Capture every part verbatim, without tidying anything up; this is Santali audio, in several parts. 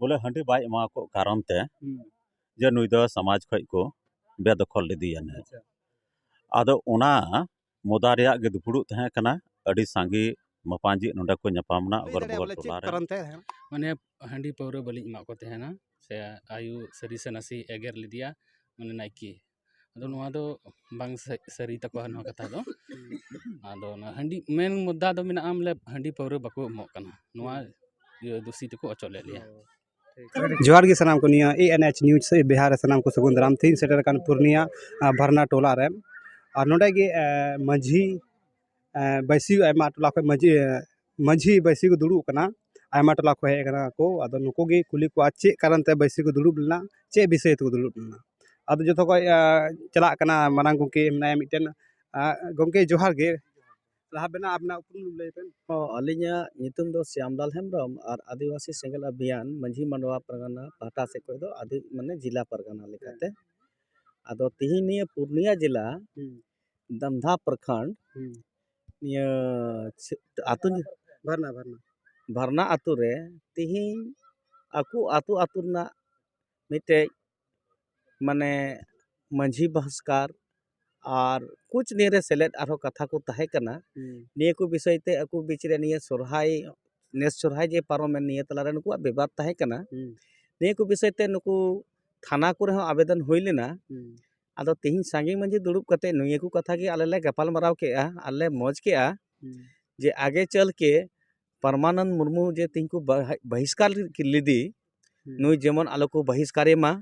ᱵᱚᱞᱮ ᱦᱟᱺᱰᱤ ᱵᱟᱭ ᱮᱢᱟ ᱠᱚ ᱠᱟᱨᱚᱱ ᱛᱮ ᱦᱩᱸ᱾ ᱡᱮ ᱱᱩᱭ ᱫᱚ ᱥᱚᱢᱟᱡᱽ ᱠᱷᱚᱡ ᱠᱚ ᱵᱮᱫᱚᱠᱷᱚᱞ ᱞᱮᱫᱮᱭᱟ ᱱᱟᱦᱟᱜ᱾ ᱟᱪᱪᱷᱟ᱾ ᱟᱫᱚ ᱚᱱᱟ ᱢᱩᱫᱟ ᱨᱮᱭᱟᱜ ᱜᱮ ᱫᱩᱯᱲᱩᱵ ᱛᱟᱦᱮᱸ ᱠᱟᱱᱟ᱾ ᱟᱹᱰᱤ ᱥᱟᱸᱜᱮ ᱢᱟᱯᱟᱱᱡᱤ ᱱᱚᱰᱮ ᱠᱚ ᱧᱟᱯᱟᱢ ᱮᱱᱟ ᱞᱟᱹᱭ ᱚᱜᱚᱞ ᱫᱟᱲᱮᱭᱟᱜᱼᱟ ᱵᱚᱜᱚᱞ ᱵᱚᱞᱮ ᱪᱮᱫ ᱴᱚᱞᱟ ᱨᱮ᱾ ᱠᱟᱨᱚᱱ ᱛᱮ ᱛᱟᱦᱮᱸ ᱠᱟᱱᱟ? ᱢᱟᱱᱮ ᱦᱟᱺᱰᱤ ᱯᱟᱹᱣᱨᱟᱹ ᱵᱟᱹᱞᱤᱧ ᱮᱢᱟᱜ ᱠᱚ ᱛᱟᱦᱮᱱᱟ, ᱥᱮ ᱟᱭᱳ ᱥᱟᱹᱨᱤ ᱥᱮ ᱱᱟᱥᱮ ᱮᱜᱮᱨ ᱞᱮᱫᱮᱭᱟ, ᱢᱟᱱᱮ ᱱᱟᱭᱠᱮ᱾ ᱟᱫᱚ ᱱᱚᱣᱟ ᱫᱚ ᱵᱟᱝ ᱥᱟ-, ᱥᱟᱹᱨᱤ ᱛᱟᱠᱚᱣᱟ ᱱᱚᱣᱟ ᱠᱟᱛᱷᱟ ᱫᱚ᱾ ᱟᱫᱚ ᱚᱱᱟ ᱦᱟᱺᱰᱤ, ᱢᱮᱱ ᱢᱩᱫᱽᱫᱟ ᱫᱚ ᱢᱮᱱᱟᱜᱼᱟ, ᱵᱚᱞᱮ ᱦᱟᱺᱰᱤ ᱯᱟᱹᱣᱨᱟᱹ ᱵᱟᱠᱚ ᱮᱢᱚᱜ ᱠᱟᱱᱟ, ᱱᱚᱣᱟ ᱤᱭᱟᱹ ᱫᱩᱥᱤ ᱛᱮᱠᱚ ᱚᱪᱚ ᱞᱮᱫ ᱞᱮᱭᱟ᱾ ᱡᱚᱦᱟᱨ ᱜᱮ ᱥᱟᱱᱟᱢ ᱠᱚ, ᱱᱤᱭᱟᱹ A N H News ᱥᱮ ᱵᱤᱦᱟᱨ ᱨᱮ ᱥᱟᱱᱟᱢ ᱠᱚ ᱥᱟᱹᱜᱩᱱ ᱫᱟᱨᱟᱢ᱾ ᱛᱮᱦᱮᱧ ᱥᱮᱴᱮᱨ ᱟᱠᱟᱱ ᱯᱩᱨᱱᱤᱭᱟ, ᱟ, ᱵᱷᱟᱨᱱᱟ ᱴᱚᱞᱟ ᱨᱮ᱾ ᱟᱨ ᱱᱚᱰᱮ ᱜᱮ, ᱮ, ᱢᱟᱹᱡᱷᱤ, ᱮ, ᱵᱟᱹᱭᱥᱤ ᱟᱭᱢᱟ ᱴᱚᱞᱟ ᱠᱷᱚᱱ ᱢᱟᱹᱡᱷᱤ, ᱮ, ᱢᱟᱹᱡᱷᱤ ᱵᱟᱹᱭᱥᱤ ᱠᱚ ᱫᱩᱲᱩᱵ ᱟᱠᱟᱱᱟ, ᱟᱭᱢᱟ ᱴᱚᱞᱟ ᱠᱷᱚᱱ ᱦᱮᱡ ᱟᱠᱟᱱᱟ ᱠᱚ᱾ ᱟᱫᱚ ᱱᱩᱠᱩ ᱜᱮ ᱠᱩᱞᱤ ᱠᱚᱣᱟ ᱪᱮᱫ ᱠᱟᱨᱚᱱ ᱛᱮ ᱵᱟᱹᱭᱥᱤ ᱠᱚ ᱫᱩᱲᱩᱵ ᱞᱮᱱᱟ, ᱪᱮᱫ ᱵᱤᱥᱚᱭ ᱛᱮᱠᱚ ᱫᱩᱲᱩᱵ ᱞᱮᱱᱟ᱾ ᱟᱫᱚ ᱡᱚᱛᱚ ᱠᱷᱚᱡ, ᱮ, ᱪᱟᱞᱟᱜ ᱠᱟᱱᱟ ᱢᱟᱨᱟᱝ ᱜᱚᱢᱠᱮ ᱢᱮᱱᱟᱭᱟ ᱢᱤᱫᱴᱮᱱ, ᱟ, ᱜᱚᱢᱠᱮ ᱡᱚᱦᱟᱨ ᱜᱮ᱾ ᱞᱟᱦᱟ ᱵᱮᱱᱟ ᱟᱵᱮᱱᱟᱜ ᱩᱯᱨᱩᱢ ᱞᱟᱹᱭ ᱵᱮᱱ᱾ ᱦᱚᱸ, ᱟᱹᱞᱤᱧᱟᱜ ᱧᱩᱛᱩᱢ ᱫᱚ ᱥᱭᱟᱢᱞᱟᱞ ᱦᱮᱢᱵᱨᱚᱢ ᱟᱨ ᱟᱹᱫᱤᱵᱟᱹᱥᱤ ᱥᱮᱸᱜᱮᱞ ᱚᱵᱷᱤᱭᱟᱱ ᱢᱟᱹᱡᱷᱤ ᱢᱟᱰᱣᱟ ᱯᱟᱨᱜᱟᱱᱟ ᱯᱟᱦᱴᱟ ᱥᱮᱫ ᱠᱷᱚᱱ ᱫᱚ ᱟᱹᱫᱤ-, ᱢᱟᱱᱮ ᱡᱮᱞᱟ ᱯᱟᱨᱜᱟᱱᱟ ᱞᱮᱠᱟᱛᱮ᱾ ᱦᱮᱸ᱾ ᱟᱫᱚ ᱛᱤᱦᱤᱧ ᱱᱤᱭᱟᱹ ᱯᱩᱨᱱᱤᱭᱟ ᱡᱮᱞᱟ ᱦᱩᱸ᱾ ᱫᱟᱢᱫᱷᱟ ᱯᱨᱚᱠᱷᱚᱸᱰ ᱦᱩᱸ᱾ ᱱᱤᱭᱟᱹ ᱪᱮ-, ᱟᱹᱛᱩ ᱧᱩ-, ᱵᱷᱟᱨᱱᱟ, ᱵᱷᱟᱨᱱᱟ᱾ ᱵᱷᱟᱨᱱᱟ ᱟᱹᱛᱩ ᱨᱮ ᱛᱤᱦᱤᱧ ᱟᱠᱚ ᱟᱹᱛᱩ, ᱟᱹᱛᱩ ᱨᱮᱱᱟᱜ ᱢᱤᱫᱴᱮᱡ ᱢᱟᱱᱮ ᱢᱟᱹᱡᱷᱤ ᱵᱷᱟᱥᱠᱟᱨ ᱟᱨ ᱠᱩᱪ ᱱᱤᱭᱟᱹ ᱨᱮ ᱥᱮᱞᱮᱫ ᱟᱨᱦᱚᱸ ᱠᱟᱛᱷᱟ ᱠᱚ ᱛᱟᱦᱮᱸ ᱠᱟᱱᱟ᱾ ᱦᱩᱸ᱾ ᱱᱤᱭᱟᱹ ᱠᱚ ᱵᱤᱥᱚᱭ ᱛᱮ ᱟᱠᱚ ᱵᱤᱪ ᱨᱮ ᱱᱤᱭᱟᱹ ᱥᱚᱨᱦᱟᱭ, ᱱᱮᱥ ᱥᱚᱨᱦᱟᱭ ᱡᱮ ᱯᱟᱨᱚᱢᱮᱱ ᱱᱤᱭᱟᱹ ᱛᱟᱞᱟᱨᱮ ᱱᱩᱠᱩᱣᱟᱜ ᱵᱤᱵᱟᱫ ᱛᱟᱦᱮᱸ ᱠᱟᱱᱟ᱾ ᱦᱩᱸ᱾ ᱱᱤᱭᱟᱹ ᱠᱚ ᱵᱤᱥᱚᱭ ᱛᱮ ᱱᱩᱠᱩ ᱛᱷᱟᱱᱟ ᱠᱚᱨᱮ ᱦᱚᱸ ᱟᱵᱮᱫᱚᱱ ᱦᱩᱭ ᱞᱮᱱᱟ᱾ ᱦᱩᱸ᱾ ᱟᱫᱚ ᱛᱤᱦᱤᱧ ᱥᱟᱸᱜᱮ ᱢᱟᱹᱡᱷᱤ ᱫᱩᱲᱩᱵ ᱠᱟᱛᱮ ᱱᱤᱭᱟᱹ ᱠᱚ ᱠᱟᱛᱷᱟ ᱜᱮ ᱟᱞᱮ ᱞᱮ ᱜᱟᱯᱟᱞ ᱢᱟᱨᱟᱣ ᱠᱮᱜᱼᱟ ᱟᱨ ᱞᱮ ᱢᱚᱡᱽ ᱠᱮᱜᱼᱟ ᱦᱩᱸ᱾ ᱡᱮ ᱟᱜᱮ ᱪᱟᱞ ᱠᱮ ᱯᱨᱟᱱᱟᱱᱫ ᱢᱩᱨᱢᱩ ᱡᱮ ᱛᱤᱦᱤᱧ ᱠᱚ ᱵᱟᱦ-, ᱵᱟᱦᱤᱥᱠᱟᱨ ᱞᱮᱫᱮ, ᱦᱩᱸ᱾ ᱱᱩᱭ ᱡᱮᱢᱚᱱ ᱟᱞᱚ ᱠᱚ ᱵᱟᱦᱤᱥᱠᱟᱨᱮ ᱢᱟ,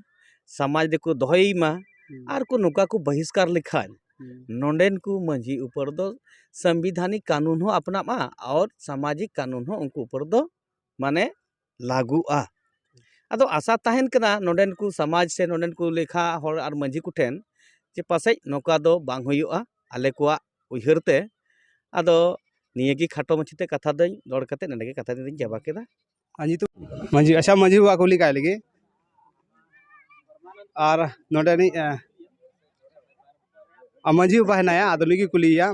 ᱥᱚᱢᱟᱡᱽ ᱨᱮᱠᱚ ᱫᱚᱦᱚᱭᱮ ᱢᱟ, ᱦᱩᱸ᱾ ᱟᱨ ᱠᱚ ᱱᱚᱝᱠᱟ ᱠᱚ ᱵᱟᱦᱤᱥᱠᱟᱨ ᱞᱮᱠᱷᱟᱱ ᱦᱩᱸ᱾ ᱱᱚᱰᱮᱱ ᱠᱚ ᱢᱟᱹᱡᱷᱤ ᱩᱯᱚᱨ ᱫᱚ ᱥᱟᱝᱵᱤᱫᱷᱟᱱᱤᱠ ᱠᱟᱹᱱᱩᱱ ᱦᱚᱸ ᱟᱯᱱᱟᱜᱼᱟ ᱟᱨ ᱥᱟᱢᱟᱡᱤᱠ ᱠᱟᱹᱱᱩᱱ ᱦᱚᱸ ᱩᱱᱠᱩ ᱩᱯᱚᱨ ᱫᱚ ᱢᱟᱱᱮ ᱞᱟᱹᱜᱩᱜᱼᱟ᱾ ᱟᱫᱚ ᱟᱥᱟ ᱛᱟᱦᱮᱱ ᱠᱟᱱᱟ ᱱᱚᱰᱮᱱ ᱠᱚ ᱥᱚᱢᱟᱡᱽ ᱥᱮ ᱱᱚᱰᱮᱱ ᱠᱚ ᱞᱮᱠᱷᱟ ᱦᱚᱲ ᱟᱨ ᱢᱟᱹᱡᱷᱤ ᱠᱚᱴᱷᱮᱱ ᱡᱮ ᱯᱟᱥᱮᱡ ᱱᱚᱝᱠᱟ ᱫᱚ ᱵᱟᱝ ᱦᱩᱭᱩᱜᱼᱟ ᱟᱞᱮ ᱠᱚᱣᱟᱜ ᱩᱭᱦᱟᱹᱨ ᱛᱮ᱾ ᱟᱫᱚ ᱱᱤᱭᱟᱹ ᱜᱮ ᱠᱷᱟᱴᱚ ᱢᱟᱪᱷᱟᱛᱮ ᱠᱟᱛᱷᱟ ᱫᱚᱧ ᱨᱚᱲ ᱠᱟᱛᱮ ᱱᱚᱰᱮ ᱜᱮ ᱠᱟᱛᱷᱟ ᱫᱚᱧ ᱪᱟᱵᱟ ᱠᱮᱫᱟ᱾ ᱟᱨ ᱧᱩᱛᱩᱢ? ᱢᱟᱹᱡᱷᱤ, ᱟᱪᱪᱷᱟ, ᱢᱟᱹᱡᱷᱤ ᱵᱟᱵᱟ ᱠᱩᱞᱤ ᱠᱟᱭ ᱞᱮᱜᱮ᱾ ᱟᱨ ᱱᱚᱰᱮᱱᱤᱡ, ᱮ, ᱟᱨ ᱢᱟᱹᱡᱷᱤ ᱵᱟᱵᱟ ᱦᱮᱱᱟᱭᱟ, ᱟᱫᱚ ᱱᱩᱭ ᱜᱮ ᱠᱩᱞᱤᱭᱮᱭᱟ᱾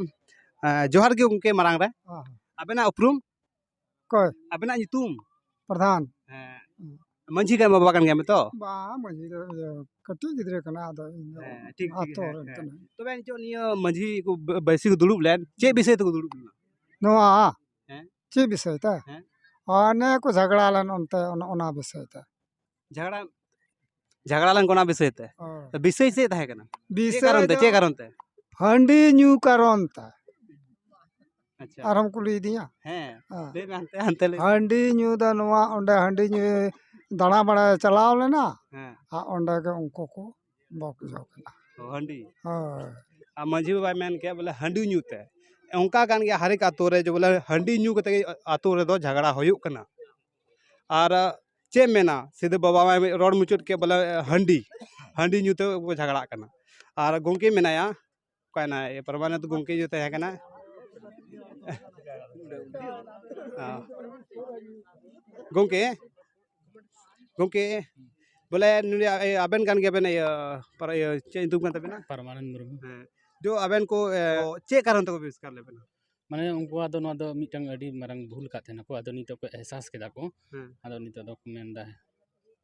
ᱮ, ᱡᱚᱦᱟᱨ ᱜᱮ ᱜᱚᱢᱠᱮ ᱢᱟᱨᱟᱝ ᱨᱮ᱾ ᱦᱚᱸ᱾ ᱟᱵᱮᱱᱟᱜ ᱩᱯᱨᱩᱢ? ᱚᱠᱚᱭ? ᱟᱵᱮᱱᱟᱜ ᱧᱩᱛᱩᱢ? ᱯᱨᱚᱫᱷᱟᱱ᱾ ᱦᱮᱸ᱾ ᱦᱩᱸ᱾ ᱢᱟᱹᱡᱷᱤ ᱠᱟᱱ ᱵᱟᱵᱟ ᱠᱟᱱ ᱜᱮᱭᱟᱢ ᱛᱚ? ᱵᱟᱝ, ᱢᱟᱹᱡᱷᱤ ᱫᱚ ᱤᱭᱟᱹ ᱠᱟᱹᱴᱤᱡ ᱜᱤᱫᱽᱨᱟᱹ ᱠᱟᱱᱟ, ᱟᱫᱚ ᱤᱧ ᱫᱚ ᱦᱮᱸ, ᱴᱷᱤᱠ, ᱴᱷᱤᱠ, ᱟᱛᱳ ᱦᱮᱸ, ᱨᱮᱱ ᱦᱮᱸ᱾ ᱠᱟᱹᱱᱟᱹᱧ᱾ ᱛᱚᱵᱮ ᱱᱤᱛᱚᱜ ᱱᱤᱭᱟᱹ ᱢᱟᱹᱡᱷᱤ ᱠᱚ ᱵᱟᱹᱭᱥᱤ ᱠᱚ ᱫᱩᱲᱩᱵ ᱞᱮᱱ, ᱪᱮᱫ ᱵᱤᱥᱚᱭ ᱛᱮᱠᱚ ᱫᱩᱲᱩᱵ ᱞᱮᱱᱟ? ᱱᱚᱣᱟ? ᱦᱮᱸ? ᱪᱮᱫ ᱵᱤᱥᱚᱭ ᱛᱮ? ᱦᱮᱸ? ᱚᱱᱮ ᱠᱚ ᱡᱷᱟᱜᱽᱲᱟ ᱞᱮᱱ ᱚᱱᱛᱮ, ᱚᱱᱟ, ᱚᱱᱟ ᱵᱤᱥᱚᱭ ᱛᱮ᱾ ᱡᱷᱟᱜᱽᱲᱟ, ᱡᱷᱟᱜᱽᱲᱟ ᱞᱮᱱ ᱠᱚ ᱚᱱᱟ ᱵᱤᱥᱚᱭ ᱛᱮ? ᱦᱳᱭ᱾ ᱛᱚ ᱵᱤᱥᱚᱭ ᱪᱮᱫ ᱛᱟᱦᱮᱸ ᱠᱟᱱᱟ? ᱪᱮᱫ ᱵᱤᱥᱚᱭ ᱠᱟᱨᱚᱱ ᱛᱮ? ᱫᱚ ᱪᱮᱫ ᱠᱟᱨᱚᱱ ᱛᱮ? ᱦᱟᱺᱰᱤ ᱧᱩ ᱠᱟᱨᱚᱱ ᱛᱮ᱾ ᱟᱪᱪᱷᱟ᱾ ᱟᱨᱦᱚᱸᱢ ᱠᱩᱞᱤᱭᱤᱫᱤᱧᱟ? ᱦᱮᱸ᱾ ᱦᱮᱸ᱾ ᱞᱟᱹᱭ ᱢᱮ ᱦᱟᱱᱛᱮ, ᱦᱟᱱᱛᱮ ᱞᱟᱹᱭ ᱢᱮ᱾ ᱦᱟᱺᱰᱤ ᱧᱩ ᱫᱚ ᱱᱚᱣᱟ ᱚᱸᱰᱮ ᱦᱟᱺᱰᱤ ᱧᱩ ᱫᱟᱬᱟ ᱵᱟᱲᱟᱭ ᱪᱟᱞᱟᱣ ᱞᱮᱱᱟ᱾ ᱦᱮᱸ᱾ ᱟᱨ ᱚᱸᱰᱮ ᱜᱮ ᱩᱱᱠᱩ ᱠᱚ ᱵᱚᱠ ᱡᱚ ᱠᱮᱫᱟ᱾ ᱚ, ᱦᱟᱺᱰᱤ᱾ ᱦᱳᱭ᱾ ᱟᱨ ᱢᱟᱹᱡᱷᱤ ᱵᱟᱵᱟᱭ ᱢᱮᱱ ᱠᱮᱫ ᱵᱚᱞᱮ ᱦᱟᱺᱰᱤ ᱧᱩ ᱛᱮ᱾ ᱚᱱᱠᱟ ᱠᱟᱱ ᱜᱮᱭᱟ ᱦᱟᱨᱮᱠ ᱟᱛᱳ ᱨᱮ ᱡᱮ ᱵᱚᱞᱮ ᱦᱟᱺᱰᱤ ᱧᱩ ᱠᱟᱛᱮ ᱜᱮ ᱟᱛᱳ ᱨᱮᱫᱚ ᱡᱷᱟᱜᱽᱲᱟ ᱦᱩᱭᱩᱜ ᱠᱟᱱᱟ᱾ ᱟᱨ ᱪᱮᱫ ᱮᱢ ᱢᱮᱱᱟ, ᱥᱤᱫᱩ ᱵᱟᱵᱟ ᱢᱟᱭ ᱨᱚᱲ ᱢᱩᱪᱟᱹᱫ ᱠᱮᱫ ᱵᱚᱞᱮ ᱦᱟᱺᱰᱤ, ᱦᱟᱺᱰᱤ ᱧᱩ ᱛᱮ ᱠᱚ ᱡᱷᱟᱜᱽᱲᱟᱜ ᱠᱟᱱᱟ᱾ ᱟᱨ ᱜᱚᱢᱠᱮ ᱢᱮᱱᱟᱭᱟ, ᱚᱠᱟᱭᱮᱱᱟᱭ? ᱯᱨᱚᱢᱟᱱᱟᱱᱫ ᱜᱚᱢᱠᱮ ᱡᱩᱫᱤ ᱛᱟᱦᱮᱸ ᱠᱟᱱᱟ᱾ ᱦᱮᱸ᱾ ᱜᱚᱢᱠᱮ, ᱜᱚᱢᱠᱮ, ᱵᱚᱞᱮ ᱱᱩᱭ ᱟ-, ᱟᱵᱮᱱ ᱠᱟᱱ ᱜᱮᱭᱟᱵᱮᱱ, ᱤᱭᱟᱹ, ᱯᱟᱨ-, ᱤᱭᱟᱹ, ᱪᱮᱫ ᱧᱩᱛᱩᱢ ᱠᱟᱱ ᱛᱟᱵᱮᱱᱟ? ᱯᱨᱚᱢᱟᱱᱟᱱᱫ ᱢᱩᱨᱢᱩ᱾ ᱦᱮᱸ᱾ ᱡᱚ ᱟᱵᱮᱱ ᱠᱚ, ᱮ, ᱪᱮᱫ ᱠᱟᱨᱚᱱ ᱛᱮᱠᱚ ᱵᱚᱦᱤᱥᱠᱟᱨ ᱞᱮᱫ ᱵᱮᱱᱟ? ᱢᱟᱱᱮ ᱩᱱᱠᱩᱣᱟᱜ ᱫᱚ ᱱᱚᱣᱟ ᱫᱚ ᱢᱤᱫᱴᱟᱝ ᱟᱹᱰᱤ ᱢᱟᱨᱟᱝ ᱵᱷᱩᱞ ᱠᱟᱫ ᱛᱟᱦᱮᱱᱟᱠᱚ, ᱟᱫᱚ ᱱᱤᱛᱚᱜ ᱠᱚ ᱮᱦᱥᱟᱥ ᱠᱮᱫᱟ ᱠᱚ᱾ ᱦᱮᱸ᱾ ᱟᱫᱚ ᱱᱤᱛᱚᱜ ᱫᱚᱠᱚ ᱢᱮᱱᱫᱟ,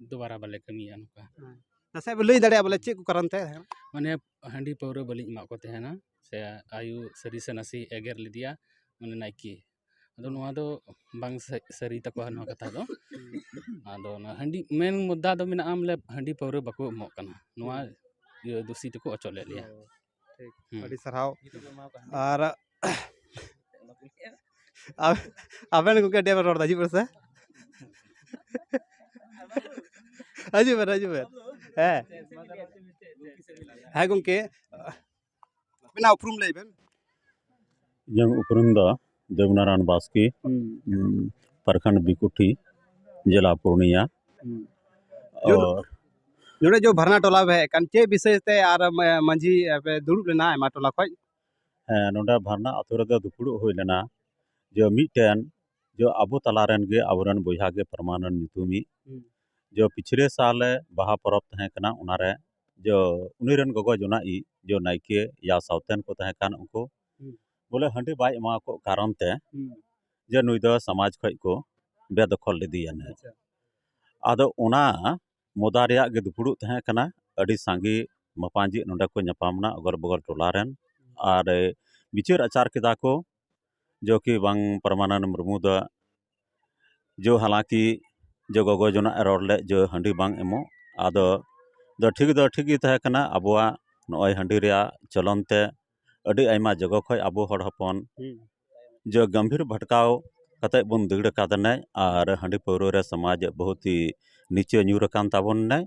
ᱫᱩᱵᱟᱨᱟ ᱵᱟᱞᱮ ᱠᱟᱹᱢᱤᱭᱟ ᱱᱚᱝᱠᱟ᱾ ᱦᱮᱸ᱾ ᱱᱟᱥᱮ ᱵᱮᱱ ᱞᱟᱹᱭ ᱫᱟᱲᱮᱭᱟᱜᱼᱟ ᱵᱚᱞᱮ ᱪᱮᱫ ᱠᱚ ᱠᱟᱨᱚᱱ ᱛᱮ? ᱢᱟᱱᱮ ᱦᱟᱺᱰᱤ ᱯᱟᱹᱣᱨᱟᱹ ᱵᱟᱹᱞᱤᱧ ᱮᱢᱟᱜ ᱠᱚ ᱛᱟᱦᱮᱱᱟ, ᱥᱮ ᱟᱭᱩ ᱥᱟᱹᱨᱤ ᱥᱮ ᱱᱟᱥᱮ ᱮᱜᱮᱨ ᱞᱮᱫᱮᱭᱟ, ᱢᱟᱱᱮ ᱱᱟᱭᱠᱮ᱾ ᱟᱫᱚ ᱱᱚᱣᱟ ᱫᱚ ᱵᱟᱝ ᱥᱟ-, ᱥᱟᱹᱨᱤ ᱛᱟᱠᱚᱣᱟ ᱱᱚᱣᱟ ᱠᱟᱛᱷᱟ ᱫᱚ᱾ ᱦᱩᱸ᱾ ᱟᱫᱚ ᱚᱱᱟ ᱦᱟᱺᱰᱤ ᱢᱮᱱ ᱢᱩᱫᱽᱫᱟ ᱫᱚ ᱢᱮᱱᱟᱜᱼᱟ, ᱵᱚᱞᱮ ᱦᱟᱺᱰᱤ ᱯᱟᱹᱣᱨᱟᱹ ᱵᱟᱠᱚ ᱮᱢᱚᱜ ᱠᱟᱱᱟ, ᱱᱚᱣᱟ ᱦᱩᱸ᱾ ᱤᱭᱟᱹ ᱫᱩᱥᱤ ᱛᱮᱠᱚ ᱚᱪᱚ ᱞᱮᱫ ᱞᱮᱭᱟ᱾ ᱚ, ᱴᱷᱤᱠ᱾ ᱦᱩᱸ᱾ ᱟᱹᱰᱤ ᱥᱟᱨᱦᱟᱣ᱾ ᱟᱨ ᱟ-, ᱟᱵᱮᱱ ᱜᱚᱢᱠᱮ ᱟᱹᱰᱤ ᱟᱸᱴ ᱵᱮᱱ ᱨᱚᱲ ᱮᱫᱟ, ᱦᱤᱡᱩᱜ ᱵᱮᱱ ᱥᱮ᱾ ᱦᱤᱡᱩᱜ ᱵᱮᱱ, ᱦᱤᱡᱩᱜ ᱵᱮᱱ᱾ ᱦᱮᱸ᱾ ᱦᱮᱸ ᱜᱚᱢᱠᱮ, ᱟᱵᱮᱱᱟᱜ ᱩᱯᱨᱩᱢ ᱞᱟᱹᱭ ᱵᱮᱱ᱾ ᱤᱧᱟᱹᱜ ᱩᱯᱨᱩᱢ ᱫᱚ ᱫᱮᱵᱽᱱᱟᱨᱟᱭᱚᱱ ᱵᱟᱥᱠᱮ, ᱦᱩᱸ᱾ ᱩᱸ, ᱯᱨᱚᱠᱷᱚᱸᱰ ᱵᱤᱠᱩᱴᱷᱤ, ᱡᱮᱞᱟ ᱯᱩᱨᱩᱞᱤᱭᱟ᱾ ᱦᱩᱸ᱾ ᱟᱨ ᱱᱚᱰᱮ ᱡᱚ ᱵᱷᱟᱨᱱᱟ ᱴᱚᱞᱟ ᱯᱮ ᱦᱮᱡ ᱟᱠᱟᱱ, ᱪᱮᱫ ᱵᱤᱥᱚᱭ ᱛᱮ ᱟᱨ ᱢᱟ-, ᱢᱟᱹᱡᱷᱤ ᱯᱮ ᱫᱩᱲᱩᱵ ᱞᱮᱱᱟ ᱟᱭᱢᱟ ᱴᱚᱞᱟ ᱠᱷᱚᱡ? ᱦᱮᱸ, ᱱᱚᱰᱮ ᱵᱷᱟᱨᱱᱟ ᱟᱛᱳ ᱨᱮᱫᱚ ᱫᱩᱯᱲᱩᱵ ᱦᱩᱭ ᱞᱮᱱᱟ ᱡᱮ ᱢᱤᱫᱴᱮᱱ ᱡᱮ ᱟᱵᱚ ᱛᱟᱞᱟ ᱨᱮᱱ ᱜᱮ ᱟᱵᱚᱨᱮᱱ ᱵᱚᱭᱦᱟ ᱜᱮ ᱯᱨᱚᱢᱟᱱᱟᱱᱫ ᱧᱩᱛᱩᱢᱤᱡ, ᱦᱩᱸ᱾ ᱡᱮ ᱯᱤᱪᱷᱞᱮ ᱥᱟᱞᱮ ᱵᱟᱦᱟ ᱯᱚᱨᱚᱵᱽ ᱛᱟᱦᱮᱸ ᱠᱟᱱᱟ, ᱚᱱᱟᱨᱮ ᱡᱮ ᱩᱱᱤ ᱨᱮᱱ ᱜᱚᱜᱚ ᱡᱚᱱᱟᱜ ᱤᱡ ᱡᱮ ᱱᱟᱭᱠᱮ ᱭᱟ ᱥᱟᱶᱛᱮᱱ ᱠᱚ ᱛᱟᱦᱮᱸ ᱠᱟᱱ, ᱩᱱᱠᱩ ᱦᱩᱸ᱾ ᱵᱚᱞᱮ ᱦᱟᱺᱰᱤ ᱵᱟᱭ ᱮᱢᱟ ᱠᱚ ᱠᱟᱨᱚᱱ ᱛᱮ ᱦᱩᱸ᱾ ᱡᱮ ᱱᱩᱭ ᱫᱚ ᱥᱚᱢᱟᱡᱽ ᱠᱷᱚᱡ ᱠᱚ ᱵᱮᱫᱚᱠᱷᱚᱞ ᱞᱮᱫᱮᱭᱟ ᱱᱟᱦᱟᱜ᱾ ᱟᱪᱪᱷᱟ᱾ ᱟᱫᱚ ᱚᱱᱟ ᱢᱚᱫᱟ ᱨᱮᱭᱟᱜ ᱜᱮ ᱫᱩᱯᱲᱩᱵ ᱛᱟᱦᱮᱸ ᱠᱟᱱᱟ᱾ ᱟᱹᱰᱤ ᱥᱟᱸᱜᱮ ᱢᱟᱯᱟᱧᱡᱤ ᱱᱚᱰᱮ ᱠᱚ ᱧᱟᱯᱟᱢ ᱮᱱᱟ, ᱚᱜᱚᱞ ᱵᱚᱜᱚᱞ ᱴᱚᱞᱟ ᱨᱮᱱ, ᱟᱨ ᱵᱤᱪᱟᱹᱨ ᱟᱪᱟᱨ ᱠᱮᱫᱟ ᱠᱚ᱾ ᱡᱚ ᱠᱤ ᱵᱟᱝ ᱯᱨᱟᱢᱟᱱᱟᱱᱫ ᱢᱩᱨᱢᱩ ᱫᱚ ᱡᱚ ᱦᱟᱞᱟᱸᱠᱤ ᱡᱚ ᱜᱚᱜᱚ ᱡᱚᱱᱟᱜ ᱮ ᱨᱚᱲ ᱞᱮᱫ ᱡᱚ ᱦᱟᱺᱰᱤ ᱵᱟᱝ ᱮᱢᱚᱜ, ᱟᱫᱚ ᱫᱚ ᱴᱷᱤᱠ ᱫᱚ ᱴᱷᱤᱠ ᱜᱮ ᱛᱟᱦᱮᱸ ᱠᱟᱱᱟ᱾ ᱟᱵᱚᱣᱟᱜ ᱱᱚᱜᱼᱚᱭ ᱦᱟᱺᱰᱤ ᱨᱮᱭᱟᱜ ᱪᱚᱞᱚᱱ ᱛᱮ ᱟᱹᱰᱤ ᱟᱭᱢᱟ ᱡᱚᱜᱚ ᱠᱷᱚᱱ ᱟᱵᱚ ᱦᱚᱲ ᱦᱚᱯᱚᱱ ᱦᱩᱸ᱾ ᱡᱚ ᱜᱟᱢᱵᱷᱤᱨ ᱵᱷᱟᱴᱠᱟᱣ ᱠᱟᱛᱮ ᱵᱚᱱ ᱫᱟᱹᱲ ᱟᱠᱟᱫᱟ ᱱᱟᱭ, ᱟᱨ ᱦᱟᱺᱰᱤ ᱯᱟᱹᱣᱨᱟᱹ ᱨᱮ ᱥᱚᱢᱟᱡᱽ ᱵᱚᱦᱩᱛ ᱦᱤ ᱱᱤᱪᱮ ᱧᱩᱨ ᱟᱠᱟᱱ ᱛᱟᱵᱚᱱ ᱱᱟᱭ᱾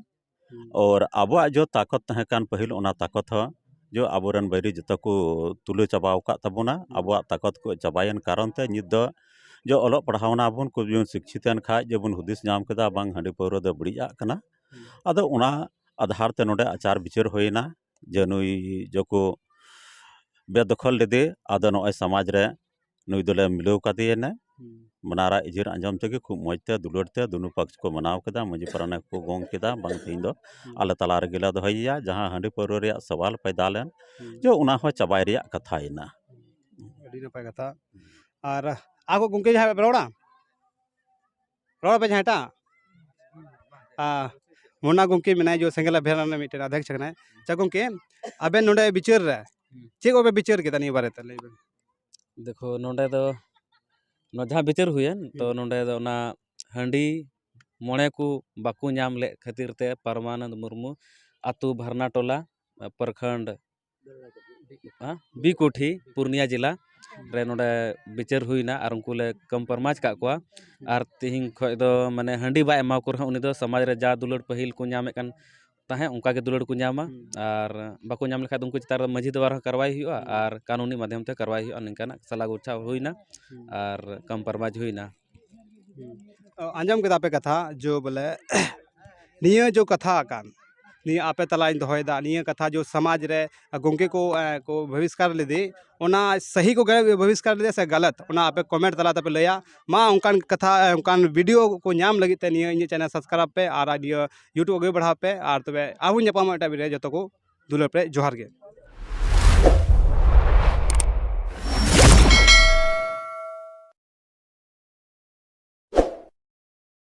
ᱦᱩᱸ᱾ ᱟᱨ ᱟᱵᱚᱣᱟᱜ ᱡᱚ ᱛᱟᱠᱚᱛ ᱛᱟᱦᱮᱸ ᱠᱟᱱ ᱯᱟᱹᱦᱤᱞ, ᱚᱱᱟ ᱛᱟᱠᱚᱛ ᱦᱚᱸ ᱡᱚ ᱟᱵᱚᱨᱮᱱ ᱵᱟᱹᱭᱨᱤ ᱡᱚᱛᱚ ᱠᱚ ᱛᱩᱞᱟᱹ ᱪᱟᱵᱟᱣ ᱟᱠᱟᱫ ᱛᱟᱵᱚᱱᱟ᱾ ᱦᱩᱸ᱾ ᱟᱵᱚᱣᱟᱜ ᱛᱟᱠᱚᱛ ᱠᱚ ᱪᱟᱵᱟᱭᱮᱱ ᱠᱟᱨᱚᱱ ᱛᱮ ᱱᱤᱛ ᱫᱚ ᱡᱚ ᱚᱞᱚᱜ ᱯᱟᱲᱦᱟᱣ ᱱᱟᱵᱚᱱ, ᱠᱚ ᱵᱚᱱ ᱥᱤᱠᱪᱷᱤᱛ ᱮᱱ ᱠᱷᱟᱡ ᱡᱮ ᱵᱚᱱ ᱦᱩᱫᱤᱥ ᱧᱟᱢ ᱠᱮᱫᱟ ᱵᱟᱝ ᱦᱟᱺᱰᱤ ᱯᱟᱹᱣᱨᱟᱹ ᱫᱚ ᱵᱟᱹᱲᱤᱡᱟᱜ ᱠᱟᱱᱟ᱾ ᱦᱩᱸ᱾ ᱟᱫᱚ ᱚᱱᱟ ᱟᱫᱷᱟᱨ ᱛᱮ ᱱᱚᱰᱮ ᱟᱪᱟᱨ ᱵᱤᱪᱟᱹᱨ ᱦᱩᱭᱮᱱᱟ ᱡᱮ ᱱᱩᱭ ᱡᱚᱠᱚ ᱵᱮᱫᱚᱠᱷᱚᱞ ᱞᱮᱫᱮ, ᱟᱫᱚ ᱱᱚᱜᱼᱚᱭ ᱥᱚᱢᱟᱡᱽ ᱨᱮ ᱱᱩᱭ ᱫᱚᱞᱮ ᱢᱤᱞᱟᱹᱣ ᱠᱟᱫᱮᱭᱟ ᱱᱮ᱾ ᱦᱩᱸ᱾ ᱢᱟᱱᱟᱨᱟᱜ ᱤᱡᱤᱨ ᱟᱸᱡᱚᱢ ᱛᱮᱜᱮ ᱠᱷᱩᱵ ᱢᱚᱡᱽ ᱛᱮ ᱫᱩᱞᱟᱹᱲ ᱛᱮ ᱫᱩᱱᱩ ᱯᱟᱠᱥ ᱠᱚ ᱢᱟᱱᱟᱣ ᱠᱮᱫᱟ, ᱢᱟᱹᱡᱷᱤ ᱯᱟᱨᱟᱱᱤᱠ ᱠᱚ ᱜᱚᱝ ᱠᱮᱫᱟ, ᱵᱟᱝ ᱛᱮᱦᱮᱧ ᱫᱚ ᱦᱩᱸ᱾ ᱟᱞᱮ ᱛᱟᱞᱟ ᱨᱮᱜᱮ ᱞᱮ ᱫᱚᱦᱚᱭᱮᱭᱟ᱾ ᱡᱟᱦᱟᱸ ᱦᱟᱺᱰᱤ ᱯᱟᱹᱣᱨᱟᱹ ᱨᱮᱭᱟᱜ ᱥᱟᱣᱟᱞ ᱯᱟᱭᱫᱟ ᱞᱮᱱ, ᱦᱩᱸ᱾ ᱡᱮ ᱚᱱᱟ ᱦᱚᱸ ᱪᱟᱵᱟᱭ ᱨᱮᱭᱟᱜ ᱠᱟᱛᱷᱟᱭᱮᱱᱟ᱾ ᱟᱹᱰᱤ ᱱᱟᱯᱟᱭ ᱠᱟᱛᱷᱟ᱾ ᱟᱨ ᱟᱠᱚ ᱜᱚᱝᱠᱮ ᱡᱟᱦᱟᱸᱭ ᱯᱮ ᱨᱚᱲᱟ, ᱨᱚᱲ ᱯᱮ ᱡᱟᱦᱟᱸᱭᱴᱟᱜ᱾ ᱟᱨ ᱢᱚᱱᱟ ᱜᱚᱝᱠᱮ ᱢᱮᱱᱟᱭ ᱡᱮ ᱥᱮᱸᱜᱮᱞ ᱟᱵᱷᱤᱭᱟᱱ ᱨᱮᱱ ᱢᱤᱫᱴᱮᱱ ᱟᱫᱷᱮᱠ ᱠᱟᱱᱟᱭ᱾ ᱟᱪᱪᱷᱟ ᱜᱚᱝᱠᱮ, ᱟᱵᱮᱱ ᱱᱚᱰᱮ ᱵᱤᱪᱟᱹᱨ ᱨᱮ ᱪᱮᱫ ᱠᱚᱯᱮ ᱵᱤᱪᱟᱹᱨ ᱠᱮᱫᱟ ᱱᱤᱭᱟᱹ ᱵᱟᱨᱮᱛᱮ ᱞᱟᱹᱭ ᱵᱮᱱ? ᱫᱮᱠᱷᱚ, ᱱᱚᱰᱮ ᱫᱚ ᱱᱚᱣᱟ ᱡᱟᱦᱟᱸ ᱵᱤᱪᱟᱹᱨ ᱦᱩᱭᱮᱱ, ᱛᱚ ᱦᱩᱸ᱾ ᱱᱚᱰᱮ ᱫᱚ ᱚᱱᱟ ᱦᱟᱺᱰᱤ ᱢᱚᱬᱮ ᱠᱚ ᱵᱟᱠᱚ ᱧᱟᱢ ᱞᱮᱫ ᱠᱷᱟᱹᱛᱤᱨ ᱛᱮ ᱯᱟᱨᱢᱟᱱᱚᱱᱫ ᱢᱩᱨᱢᱩ ᱟᱹᱛᱩ ᱵᱷᱟᱨᱱᱟᱴᱚᱞᱟ, ᱯᱨᱚᱠᱷᱚᱸᱰ, ᱦᱮᱸ, ᱵᱤᱠᱩᱴᱷᱤ, ᱯᱩᱨᱱᱤᱭᱟ ᱡᱮᱞᱟ ᱨᱮ ᱱᱚᱰᱮ ᱵᱤᱪᱟᱹᱨ ᱦᱩᱭᱱᱟ ᱟᱨ ᱩᱱᱠᱩ ᱞᱮ ᱠᱚᱢᱯᱨᱚᱢᱟᱭᱤᱡᱽ ᱠᱟᱜ ᱠᱚᱣᱟ᱾ ᱟᱨ ᱛᱤᱦᱤᱧ ᱠᱷᱚᱡ ᱫᱚ ᱢᱟᱱᱮ ᱦᱟᱺᱰᱤ ᱵᱟᱭ ᱮᱢᱟ ᱠᱚ ᱨᱮᱦᱚᱸ ᱩᱱᱤ ᱫᱚ ᱥᱚᱢᱟᱡᱽ ᱨᱮ ᱡᱟ ᱫᱩᱞᱟᱹᱲ ᱯᱟᱹᱦᱤᱞ ᱠᱚ ᱧᱟᱢᱮᱫ ᱠᱟᱱ ᱛᱟᱦᱮᱸᱫ, ᱚᱱᱠᱟ ᱜᱮ ᱫᱩᱞᱟᱹᱲ ᱠᱚ ᱧᱟᱢᱟ᱾ ᱦᱩᱸ᱾ ᱟᱨ ᱵᱟᱠᱚ ᱧᱟᱢ ᱞᱮᱠᱷᱟᱡ ᱫᱚ ᱩᱱᱠᱩ ᱪᱮᱛᱟᱱ ᱨᱮ ᱢᱟᱹᱡᱷᱤ ᱫᱚᱨᱵᱟᱨ ᱦᱚᱸ ᱠᱟᱨᱣᱟᱭ ᱦᱩᱭᱩᱜᱼᱟ ᱦᱩᱸ᱾ ᱟᱨ ᱠᱟᱹᱱᱩᱱᱤ ᱢᱟᱫᱽᱫᱷᱚᱢ ᱛᱮ ᱠᱟᱨᱣᱟᱭ ᱦᱩᱭᱩᱜᱼᱟ᱾ ᱱᱤᱝᱠᱟᱱᱟᱜ ᱥᱟᱞᱟ ᱜᱚᱴᱷᱟᱣ ᱦᱩᱭᱱᱟ ᱦᱩᱸ᱾ ᱟᱨ ᱠᱚᱢᱯᱨᱚᱢᱟᱭᱤᱡᱽ ᱦᱩᱭᱱᱟ᱾ ᱦᱩᱸ᱾ ᱚ, ᱟᱸᱡᱚᱢ ᱠᱮᱫᱟ ᱯᱮ ᱠᱟᱛᱷᱟ, ᱡᱚ ᱵᱚᱞᱮ ᱱᱤᱭᱟᱹ ᱡᱚ ᱠᱟᱛᱷᱟ ᱠᱟᱱ, ᱱᱤᱭᱟᱹ ᱟᱯᱮ ᱛᱟᱞᱟᱧ ᱫᱚᱦᱚᱭᱮᱫᱟ, ᱱᱤᱭᱟᱹ ᱠᱟᱛᱷᱟ ᱡᱚ ᱥᱚᱢᱟᱡᱽ ᱨᱮ ᱜᱚᱢᱠᱮ ᱠᱚ, ᱮ, ᱠᱚ ᱵᱟᱦᱤᱥᱠᱟᱨ ᱞᱮᱫᱮ, ᱚᱱᱟ ᱥᱟᱹᱦᱤ ᱠᱚ ᱵᱟᱦᱤᱥᱠᱟᱨ ᱞᱮᱫᱮ ᱥᱮ ᱜᱟᱞᱟᱛ, ᱚᱱᱟ ᱟᱯᱮ comment ᱛᱟᱞᱟ ᱛᱮᱯᱮ ᱞᱟᱹᱭᱟ᱾ ᱢᱟ ᱚᱱᱠᱟᱱ ᱠᱟᱛᱷᱟ, ᱮ, ᱚᱱᱠᱟᱱ video ᱠᱚ ᱧᱟᱢ ᱞᱟᱹᱜᱤᱫ ᱛᱮ ᱱᱤᱭᱟᱹ ᱤᱧᱟᱹᱜ channel subscribe ᱯᱮ ᱟᱨ ᱱᱤᱭᱟᱹ YouTube ᱟᱜᱮ ᱵᱟᱲᱦᱟᱣ ᱯᱮ᱾ ᱟᱨ ᱛᱚᱵᱮ ᱟᱨᱦᱚᱸ ᱧᱟᱯᱟᱢᱚᱜ ᱮᱴᱟᱜ video ᱨᱮ, ᱡᱚᱛᱚ ᱠᱚ ᱫᱩᱞᱟᱹᱲ ᱯᱮ, ᱡᱚᱦᱟᱨ ᱜᱮ᱾